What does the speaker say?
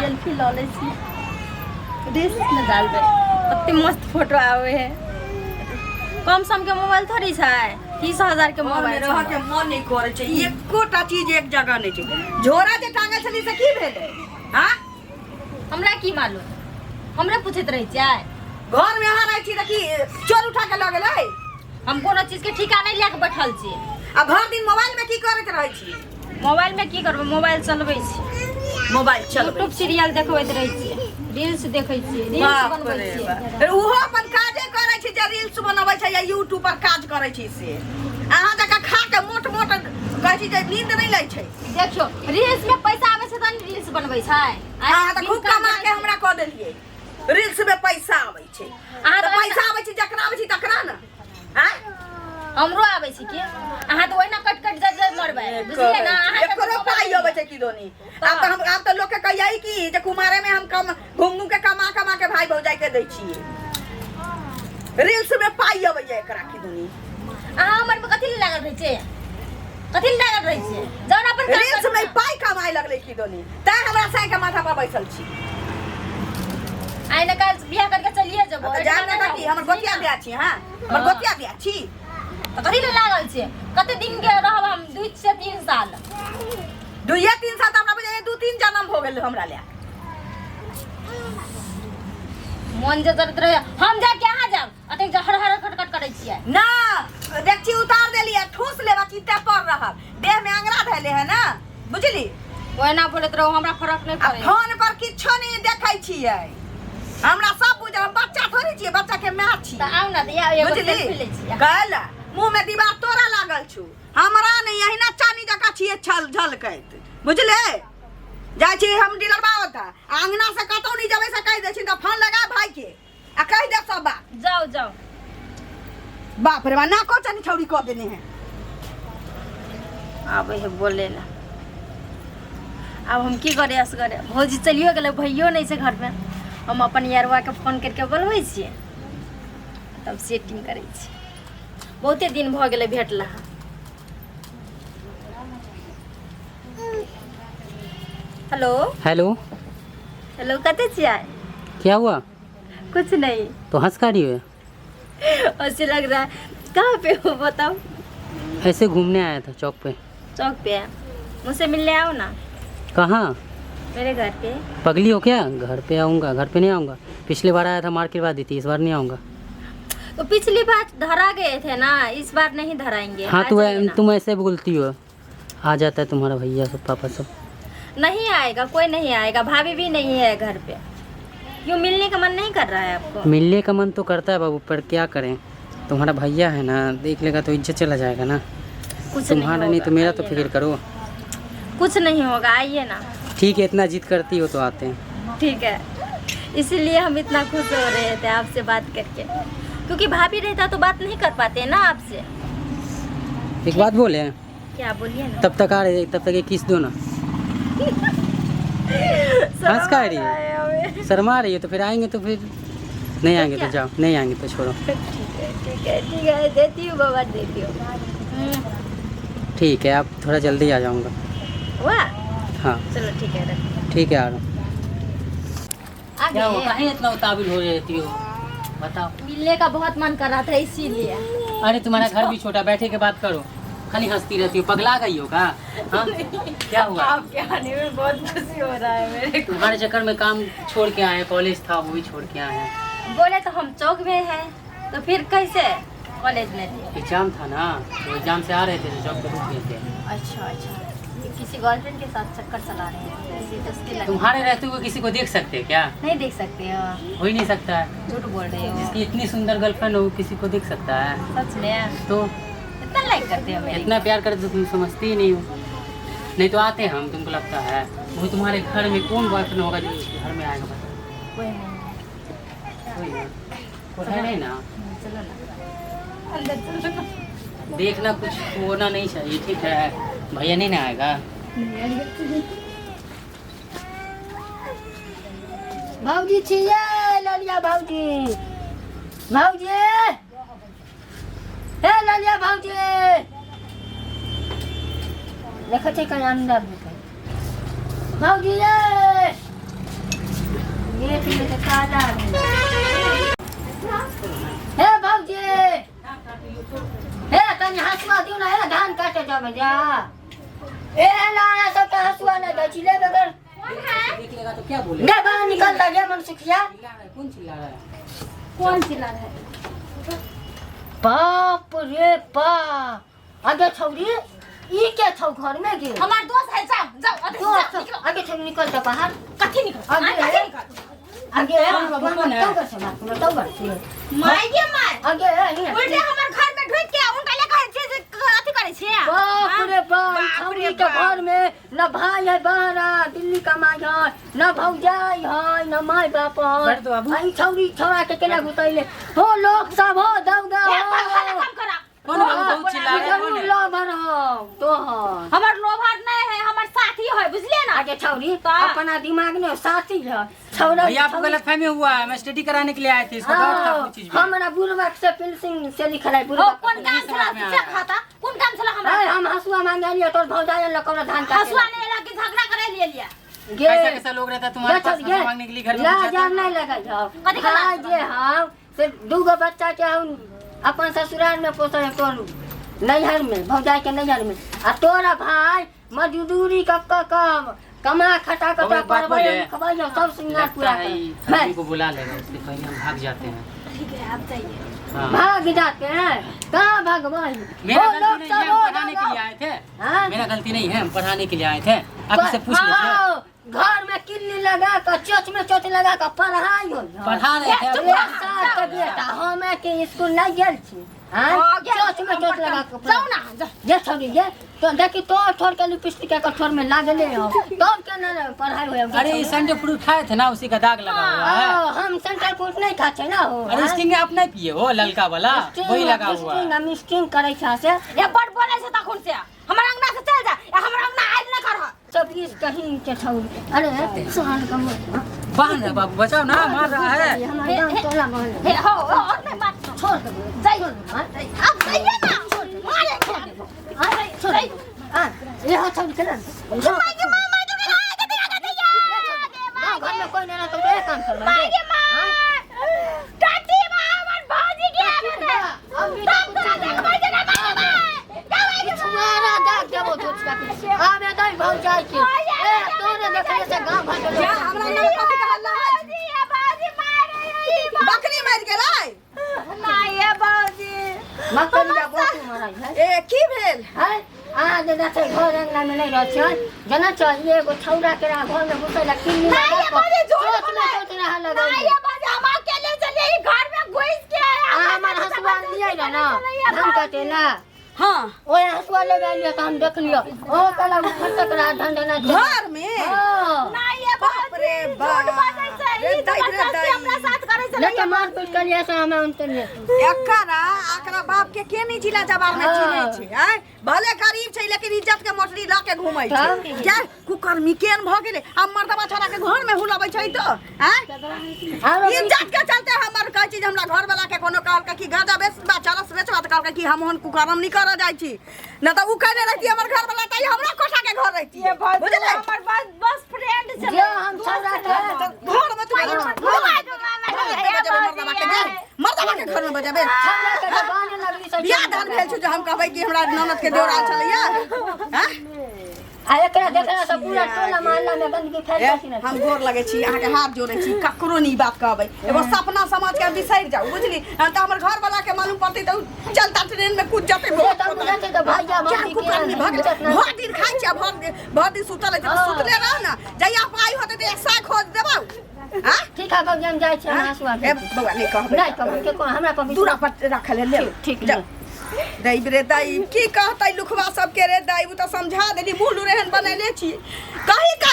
Selfie लऽ लै छी, रील्स में डालबै, कते मस्त फोटो आबै है। कम सम के मोबाइल थोड़ी छै, 30,000 के घरमे मोबाइल रहऽ छै। के मन नहि करै छै, एकोटा चीज एक जगह नहि छै। झोरा जे टांगल छली से की भेलै? हाँ, हमरा की मालूम, हमरे पूछैत रहै छियै। घरमे अहाँ रहै छी तऽ की चोर उठा के लऽ गेलै? हम कोनो चीज के ठीका नहि लए के बैठल छी। आ भरि दिन मोबाइल में की करैत रहै छी? मोबाइल में की करबै, मोबाइल चलबै छी। मोबाइल चलबै, यूट्यूब सीरियल देखबैत रहै छियै, रील्स देखै छियै, रील्स बाप बनबै रे छियै। बाप। ओहो अपन काजे करै छै जे रील्स बनबै छै या यूट्यूब पर काज करै छै, से अहाँ जकाँ खा के मोट मोट कहै छी जे नींद नहि लै छै। देखियौ, रील्स में पैसा आबै छै तहन रील्स बनबै छै। अहाँ तऽ खूब कमा के हमरा कऽ देलियै। रील्स में पैसा आबै छै? अहाँ तऽ तऽ पैसा आबै छै जकरा आबै छै तकरा ने, आँय? हमरो आबै छै की? अहाँ तऽ ओहिना कटि कटि जाइत जाइत मरबै, बुझलियै ने? अहाँ एकरो पाइ अबै छै की दोनी? आब तऽ हम, आब तऽ लोक के कहियै कि जे कुमारे में हम कम घूम घूम के कमा कमा के भाई भौजाई के दै छियै। रील्स में पाइ अबै एकरा की दोनी? अहाँ हमर में कथी लए लागल रहै छै? कथी लए लागल रहै छै? जौन अपन काम रील्स करू में ने। पाइ कमाए लगलै की दोनी, तैं हमरा साइ के माथा पर बैसल छी। आइ ने काल्हि बियाह करके चलिए जेबो। तऽ जान ने की हमर गोतिया बियाह छी? हाँ, हमर गोतिया बियाह छी। तऽ कथी लए लागल छै? कते दिन के रहब हम? 2 से 3 साल। 2-3 साल तऽ हमरा बुझाइए 2-3 जन्म हो गेल हमरा ले। मन जे जरत रहे, हम जायब कि अहाँ जायब? अतेक जे हर हर खटखट करै छियै। ना देखची, उतार देलियै, ठूस लेबा, चिंता पर रहब। देह में अंगरा धैले है ना, बुझली? ओहिना बोलैत रहू, हमरा फरक नहि आ पड़ै। फोन पर किछो नहीं देखै छियै, हमरा सब बुझल। हम बच्चा थोड़ी छियै, बच्चा के माय छी। तऽ आउ ने तऽ एगो बुझली? सेल्फी लै छियै। कहल मुँह में दीवार तोरा लागल छु, हमरा नहीं। अहिना चानी जकाँ छियै छल झलकैत, बुझले? जाइ छी हम डीलरबा ओतऽ, आ अंगना से कतौ नहीं जेबै से कहि दै छी। तऽ फोन लगा भाई के आ कहि दे सब बात। जाओ जाओ। बाप रे बा, नाको चनी छौड़ी कऽ देने है। आबै है बोले ला। आब हम की करे असगरे? भौजी चलियो गेलै, भैयो नहि छै घरमे। हम अपन यारवाके फोन करिके बोलबै छियै, तब सेटिंग करै छियै। बहुते दिन भऽ गेलै भेटला। हेलो। हेलो। हेलो, कतऽ छियै? क्या हुआ? कुछ नहीं। तो हंस का रही हो? ऐसे लग रहा है। कहाँ पे हो, बताओ? ऐसे घूमने आया था चौक पे। चौक पे है? मुझसे मिलने आओ ना। कहाँ? मेरे घर पे। पगली हो क्या? घर पे आऊँगा? घर पे नहीं आऊँगा। पिछली बार आया था, मार के दी थी, इस बार नहीं आऊँगा। तो पिछली बार धरा गए थे ना, इस बार नहीं धराएंगे। हाँ आ तो जाइए ना। तुम ऐसे बोलती हो, आ जाता है तुम्हारा भैया सब, पापा सब। नहीं आएगा, कोई नहीं आएगा, भाभी भी नहीं है घर पे। क्यों, मिलने का मन नहीं कर रहा है आपको? मिलने का मन तो करता है बाबू, पर क्या करें, तुम्हारा भैया है ना, देख लेगा तो इज्जत चला जाएगा ना। कुछ तुम्हारा नहीं होगा, तो मेरा तो आइए फिक्र ना। करो। कुछ नहीं होगा, आइए ना। ठीक है, इतना जिद करती हो तो आते हैं। ठीक है, इसीलिए हम इतना खुश हो रहे थे आपसे बात करके, क्योंकि भाभी रहता तो बात नहीं कर पाते ना आपसे। एक बात बोले? क्या, बोलिए ना। तब तक आ रहे, तब तक एक किस दो ना। हंस का रही है? शर्मा रही है? तो फिर आएंगे तो फिर नहीं आएंगे तो क्या? जाओ, नहीं आएंगे तो छोड़ो। ठीक है, ठीक है, ठीक है, देती हूँ बाबा, देती हूँ। ठीक है, आप थोड़ा जल्दी आ जाऊंगा। वाह। हाँ। चलो ठीक है, रखो। ठीक है, आ रहा हूँ। आ क्या हुआ? गए? काहे इतना उतावल हो रहती हो, बताओ? मिलने का बहुत मन कर रहा था, इसीलिए। अरे, तुम्हारा घर भी छोटा, बैठे के बात करो, खाली हंसती रहती हो। पगला गई हो का? हाँ, क्या हुआ? आपके आने में बहुत खुशी हो रहा है मेरे। तुम्हारे चक्कर में काम छोड़ के आए, कॉलेज था वो भी छोड़ के आए हैं। बोले तो हम चौक में हैं, तो फिर कैसे कॉलेज में थे? एग्जाम था ना, तो एग्जाम से आ रहे थे तो चौक पे रुक गए थे। अच्छा, ये किसी गर्लफ्रेंड के साथ चक्कर चला रहे हैं, ऐसी दोस्ती लग। तुम्हारे रहते हुए किसी को देख सकते हैं क्या? नहीं देख सकते हो। हो ही नहीं सकता है। झूठ बोल रहे हो। जिसकी इतनी सुंदर गर्लफ्रेंड हो, वो किसी को देख सकता है? सच में? तो इतना लाइक करते हो मेरे? इतना प्यार करते तो तुम समझती ही नहीं हो। नहीं तो आते हम, तुमको लगता है वो तुम्हारे घर में कौन बॉयफ्रेंड होगा जो घर में आएगा, बताओ? कोई नहीं है। कोई नहीं, कोई है नहीं ना। चलो ना, अंदर चलो ना। देखना, कुछ होना नहीं चाहिए, ठीक है? भैया नहीं ना आएगा? भौजी छियै, ललिया भौजी, भौजी, हे ललिया भौजी, देखै छै कहीं अंदर में। भौजी ये, बाजार हे भौजी हे तनी हसुआ दियौ ने हे धान काटे जाबै जा ए ना सबके हसुआ नहि दै छी ले बगैर देख लेगा तो क्या बोलेगा ले बाहर निकल ता गे मन सुखिया चिल्ला रहा है कौन चिल्ला रहा है कौन चिल्ला रहा है बाप रे बाप आगे छौरी ई के छौ घर में गे हमार दोस्त है जाओ जाओ अभी दोस्त जाओ निकलो आगे छौरी निकल जा बाहर कथी निकलो आगे आगे है। निकलो आगे है कौन बाबू, कौन है? तो कर से बात तो कर से माय गे my आगे है हियां। उल्टे हमर घर में ढुक के उनका ले कहै छै जे अथी करै छै बाप रे बाप बाप छौरी रे के बाप। घर में न भाई है बहरा दिल्ली कमाई है न भौजाई है न माय बाप है बैठ दो बाबू। आई छौरी छौरा के केना घुसैले हो लोग सब हो दौगा ए पंखा ला कम करा कौन बाबू बहुत चिल्ला रहा है कौन जरूर है लोभर हो तोहर हमर लोभर नहीं है हमर साथी है बुझलिए ना आगे छौरी का? अपना दिमाग में साथी है छौरा भैया आपको गलत फहमी हुआ है मैं स्टडी कराने के लिए आए थे इसको डाउट था कोई चीज में हमरा बुढ़वा से पेंसिल से लिखल है हो बुढ़वा कोन काम छला समझ में से आया। खाता कोन काम छला हमरा अरे हम हसुआ मांगे लियो तोर भौजाई लकड़ा धान काटे हसुआ नहीं ला के झगड़ा करे लिए लिया गे कैसा कैसा लोग रहता है तुम्हारे गे पास छोड़, गे। हंसुआ मांगने के लिए घर में ला घुस जाते जा हैं? नहीं लगा जाओ कथी के भाई लाज जे हम से दूगो बच्चा के हम अपन ससुराल में पोसे तोर नैहर में भौजाई के नैहर में आ तोरा भाई मजदूरी क क कम कमा खटा के और एक बात तोरा बोले? परवल खबैयो सब श्रृंगार लगता पूरा है कर ये मैं आदमी को बुला लेगा उसके कहीं हम भाग जाते हैं ठीक है आप जाइए हाँ। भाग जाते हैं कहाँ भगवान मेरा वो गलती लोग नहीं सब है हम हो पढ़ाने के लिए आए थे हाँ? मेरा गलती नहीं है हम पढ़ाने के लिए आए थे आप इससे पूछ लीजिए हाँ, घर में किल्ली लगा कर चोच में चोच लगा कर पढ़ाई हो पढ़ा रहे थे एक साल के बेटा हमे के स्कूल नहीं गेल छी हाँ हाँ, गेल चोच में चोच लगा कर जाओ ना जाओ ये छोड़ी ये तो देखी तो छोड़ के लिपस्टिक के छोड़ में लागले हो तब के ना पढ़ाई हो अरे ये संडे फ्रूट खाए थे ना उसी का दाग लगा हुआ है हम सेंटर फ्रूट नहीं खाते ना हो अरे स्टिंग आप नहीं पिए हो ललका वाला वही लगा हुआ है हम स्टिंग करै छा से ए बड़ बोले छै तखन से हमर अंगना से चल जा ए हमर अंगना आइल ना कर 24 कहीं के छोड़ अरे सोहन कम बांध है बाबू बचाओ ना मार रहा है हमारे गांव टोला मोहल्ला हे हो और नहीं बात छोड़ दे जाइए हाँ? अब जाइए ना मारे हाँ, छोड़ दे। हाँ, ये हाथ छोड़ के ना। माय के मां माय के आए के दिया के दिया गाँव घर में कोई नहीं रहता तो ये काम कर माय के मां टाटी मां हमर भौजी के आवे ने तब तोरा देखबै जे ना माय मां छुआरा दाग देबो तो उसका पीछे। आबे दई भौजाई के। ए, तोरे देखले से गाँव भर के लोग- जा हमरा अंगना में कथी के हल्ला है भौजी ये भौजी मारे ई बकरी मरि गेलै ना ये भौजी मकरिया बहुत मरै है। ए की भेल है? अहाँ जेना छै घर अंगना में नहीं रहै छै जेना छै एगो छौड़ा के घर में घुसै ला किल्ली ना लगा ये कऽ भौजी झूठ चोट में बोले चोट रहा ना लगै ये भौजी हम अकेले चलिए ई घर में घुस के अहाँ हमर हसुआ लियै रह ना धान काटे ला हाँ ओए हसुआ ले गेलियै तऽ हम देखलियै ओ कला फटक रहा ढंढना घर में हाँ ना ये बाप रे भौजी बाप। झूठ बाजै छै रे ई दाइ, रे जबरदस्ती दाइ। हमरा साथ करै छै लेकिन मारपीट करियै से हमे उनते ले एकरा एकरा बाप के के नहीं जिला जवाब में हाँ। चिन्है छै आँय भले गरीब छै लेकिन इज्जत के मोटरी लऽ के घूमै छै तब? क्या कुकर्मी केहन भऽ गेलै आ मर्दबा छोरा के घर में हुलबै छै तऽ आँय आरो इज्जत के चलते हमर कहै छी जे हमरा घर वाला के कोनो कहलकै कि गांजा बेचबा चरस बेचबा तऽ कहलकै कि हम ओहन कुकर्म नहीं करऽ जाइ छी न तऽ उ कहने रहिती हमर घर वाला तऽ हमरा कोठा के घर रहिती ये भौजी बुझलै हमर बस बस फ्रेंड छै जे हम छौड़ा के घर में तू हाँ। घर में बजेबै मर्दबा के ने मर्दबा के घर में बजेबै छौड़ा के जे बान्हे लगली से बियाह दान भेल छै जे हम कहबै कि हमरा ननद के देवर आयल छलैया हँ? आ एकरा देखला से पूरा टोला मोहल्ला में गंदगी फैल ए, जाइ छै ने हम गोर लगै छी अहाँके हाथ जोड़ै छी ककरो नहीं बात कहबै एगो सपना समझ के बिसरि जाउ बुझली हम तऽ हमर घर वाला के मालूम पड़तै तऽ उ चलता ट्रेन में कूद जेतै से तऽ बुझै छै तऽ भैया क्या भौजी के कुकर्मी भऽ गेलै इज्जत नहि भरि दिन खाइ छी आ भरि भरि दिन सुतल रहै छी हाँ। सुतले रह ने जहिया पाइ होतै तऽ एक सए खोज देबौ हँ ठीक है भौजी हम जाइ छी हम हसुआ ए बौआ नहि कहबै नहि कहबै केको हमरा पर दूरा पर राखल है ले ठीक जा दैब रे दैब की कहतै लुखवा सबके रे दैब उ तऽ समझा देली मुँह लुरेहन बनेले छी कही कही